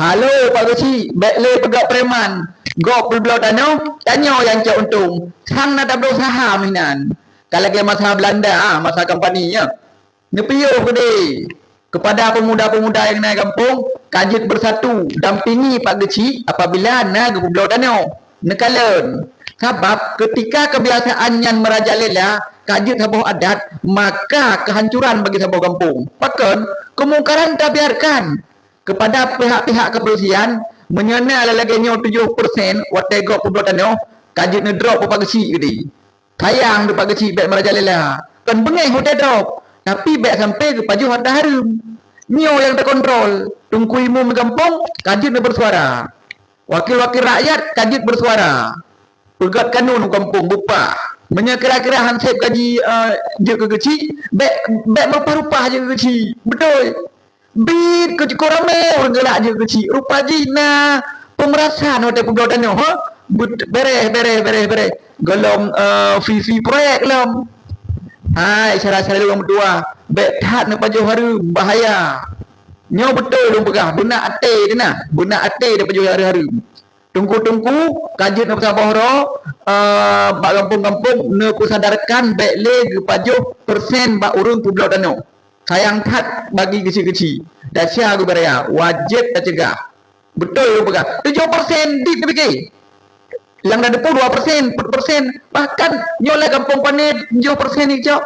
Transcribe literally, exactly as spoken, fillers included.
"Halo Pak Geuchik, bèk lé peugöt preman. Gob peubloe tanoh, tanyoe nyang cok untông. Sang na tabloe saham inan." Ka lagèe masa Belanda, ah, masa kampanye, ya. Neupiôh keudéh keupada pemuda-pemuda nyang na gampông, ka jeuet beusatu dampingi Pak Geuchik apabila na geupeubloe tanoh. Neukalon. Sabab keutika keubiasaan nyan meurajalela, ka jeuet saboh adat, maka keuhancuran bagi saboh gampông. Pakon? Keumungkaran tabiarkan. Keupada pihak-pihak keupeulisan, meunyoe na lagèe nyoe tujoh persen watèe gob peubloe tanoh, ka jeuet neudrop Pak Geuchik keudéh. Sayang teuk Pak Geuchik bèk meurajalela. Kon beungèh watèe drop, tapi bèk sampai geupajoh hareuta hareuem. Nyoe nyang takontrol, teungku imum gampông ka jeuet neubeusuara. Wakil-wakil rakyat ka jeuet beusuara. Peugöt kanun u gampông beupah. Meunyoe kira-kira han sép gaji, eh, jeuet keu Geuchik, bèk, bèk meurupah-rupah jeuet keu Geuchik. Beutôi. Bit keu cukôp ramé ureueng galak jeuet keu Geuchik. Rupa jih na peumerasan watèe peubloe tanoh, ha? Bèt-, bèrèh, bèrèh, bèrèh, bèrèh. Gohlom, eh, visi proyek lom. Hai, syedara-syedara lôn meutuah, bèk that neupajoh hareuem, bahaya. Nyoe beutôi lôn peugah, beuna até teuh na, beuna até neupajoh hareuem-hareuem. Teungku-teungku ka jeuet neupeusaboh droe, eh, bak gampông-gampông neupeusadarkan bèk lé geupajoh persen bak ureueng peubloe tanoh. Sayang that bagi Geuchik-Geuchik. Desya geubaraya, wajéb taceugah. Beutôi lôn peugah. Tujoh persen dit neupike. Nyang na deungon dua persen, peuet persen, bahkan nyoe lé gampông pané tujoh persen jicok.